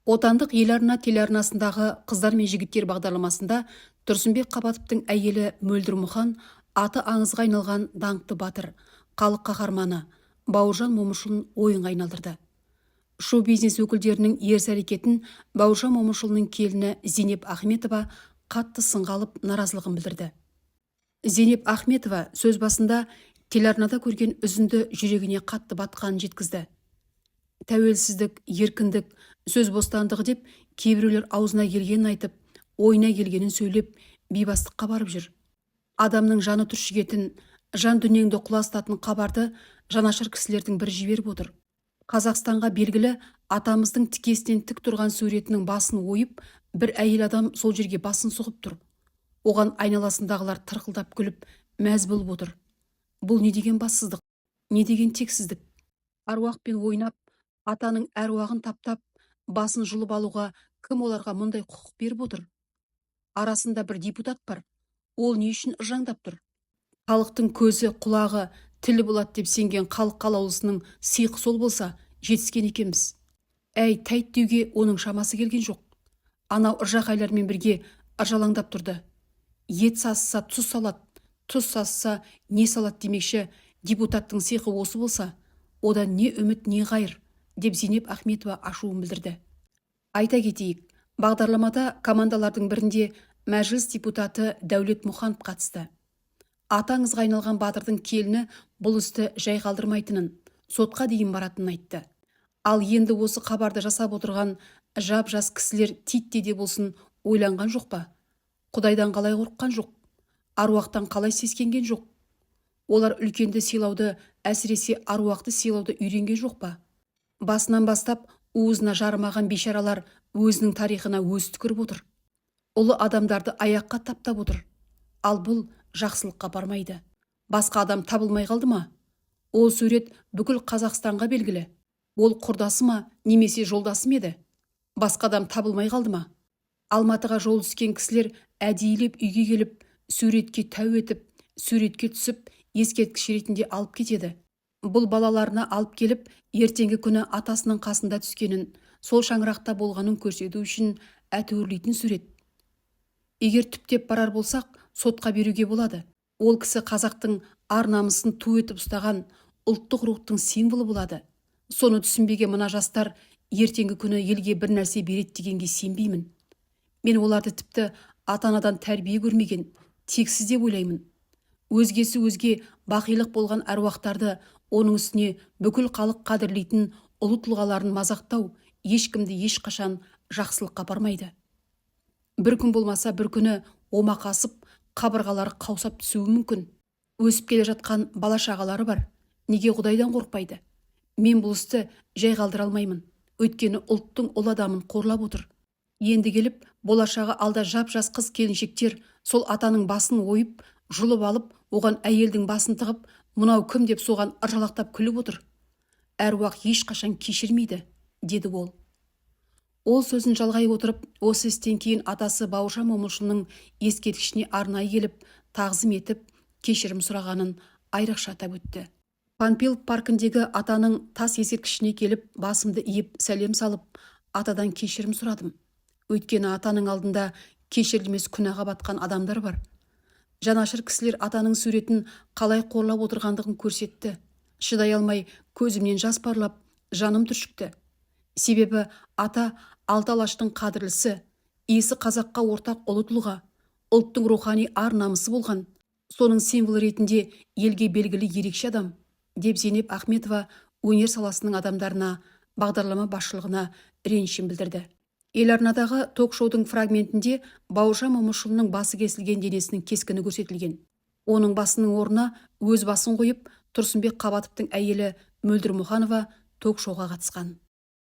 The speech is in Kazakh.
Отандық «Ел арна» телеарнасындағы «Қыздар мен жігіттер» бағдарламасында Тұрсынбек Қабатовтың әйелі Мөлдір Мұхан аты аңызға айналған даңқты батыр, халық қаһарманы Бауыржан Момышұлын ойынға айналдырды. Шоу-бизнес өкілдерінің ерсі әрекетін Бауыржан Момышұлының келіні Зейнеп Ахметова қатты сынға алып, наразылығын білдірді. Зейнеп Ахметова сөз басында телеарнада көрген үзінді жүрегіне қатты батқанын жеткізді. Тәуелсіздік, еркіндік, сөз бостандығы деп кейбіреулер аузына келгенін айтып, ойына келгенін сөйлеп, бейбастыққа барып жүр. Адамның жаны түршігетін, жан дүниеңді құлазытатын хабарды жанашыр кісілердің бірі жіберіп отыр. Қазақстанға белгілі атамыздың тікесінен тік тұрған суретінің басын ойып, бір әйел адам сол жерге басын сұғып тұр. Оған айналасындағылар тырқылдап күліп, мәз болып отыр. Бұл не деген бассыздық, не деген тексіздік? Аруақпен ойнап, атаның әруағын таптап, басын жұлып алуға кім оларға мұндай құқық беріп отыр? Арасында бір депутат бар. Ол не үшін ыржаңдап тұр? Халықтың көзі, құлағы, тілі болады деп сенген халық қалаулысының сиқы сол болса, жетіскен екенбіз. Әй, тәйт деуге оның шамасы келген жоқ. Анау ыржақайлармен бірге ыржалаңдап тұрды. Ет сасыса, тұз салады, тұз сасыса, не салады демекші, депутаттың сиқы осы болса, одан не үміт, не қайыр, деп Зейнеп Ахметова ашуын білдірді. Айта кетейік, бағдарламада командалардың бірінде Мәжіліс депутаты Дәулет Мұханов қатысты. Аты аңызға айналған батырдың келіні бұл істі жай қалдырмайтынын, сотқа дейін баратынын айтты. Ал енді осы хабарды жасап отырған жап жас кісілер титтей де болсын ойланған жоқ па? Құдайдан қалай қорыққан жоқ? Аруақтан қалай сескенген жоқ? Олар үлкенді сыйлауды, әсіресе аруақты сыйлауды үйренген жоқ па? Басынан бастап уызына жарымаған бейшаралар өзінің тарихына өзі түкіріп отыр. Ұлы адамдарды аяққа таптап отыр. Ал бұл жақсылыққа бармайды. Басқа адам табылмай қалды ма? Ол сурет бүкіл Қазақстанға белгілі. Ол құрдасы ма немесе жолдасы ма еді? Басқа адам табылмай қалды ма? Алматыға жол түскен кісілер әдейілеп үйге келіп, суретке тәу етіп, суретке түсіп, ескерткіш ретінде алып кетеді. Бұл балаларына алып келіп, ертеңгі күні атасының қасында түскенін, сол шаңырақта болғанын көрсету үшін әтеуірлейтін сурет. Егер түптеп барар болсақ, сотқа беруге болады. Ол кісі қазақтың ар намысын ту етіп ұстаған ұлттық рухтың символы болады. Соны түсінбеген мына жастар ертеңгі күні елге бір нәрсе береді дегенге сенбеймін. Мен оларды тіпті ата-анадан тәрбие көрмеген, тексіз деп ойлаймын. Өзгесі өзге бақилық болған әруақтарды, оның үстіне бүкіл халық қадірлейтін ұлы тұлғаларын мазақтау ешкімді ешқашан жақсылыққа апармайды. Бір күн болмаса, бір күні омақасып, қабырғалары қаусап түсуі мүмкін. Өсіп келе жатқан бала шағалары бар. Неге Құдайдан қорықпайды? Мен бұл істі жай қалдыра алмаймын. Өйткені ұлттың ұлы адамын қорлап отыр. Енді келіп, болашағы алда жап жас қыз келіншектер сол атаның басын ойып, жұлып алып, оған әйелдің басын тығып, мынау кім деп соған ыржалақтап күліп отыр. Әруақ ешқашан кешірмейді, деді ол. Ол сөзін жалғай отырып, осы істен кейін атасы Бауыржан Момышұлының ескерткішіне арнайы келіп, тағзым етіп, кешірім сұрағанын айрықша атап өтті. Панфилов паркіндегі атаның тас ескерткішіне келіп, басымды иіп, сәлем салып, атадан кешірім сұрадым. Өйткені атаның алдында кешірілмес күнәға батқан адамдар бар. Жанашыр кісілер атаның суретін қалай қорлап отырғандығын көрсетті. Шыдай алмай көзімнен жас парлап, жаным түршікті. Себебі ата алты алаштың қадірлісі, иісі қазаққа ортақ ұлы тұлға, ұлттың рухани ар намысы болған, соның символы ретінде елге белгілі ерекше адам, деп Зейнеп Ахметова өнер саласының адамдарына, бағдарлама басшылығына ренішін білдірді. Ел арнадағы ток-шоудың фрагментінде Бауыржан Момышұлының басы кесілген денесінің кескіні көрсетілген. Оның басының орнына өз басын қойып, Тұрсынбек Қабатовтың әйелі Мөлдір Мұханова ток-шоуға қатысқан.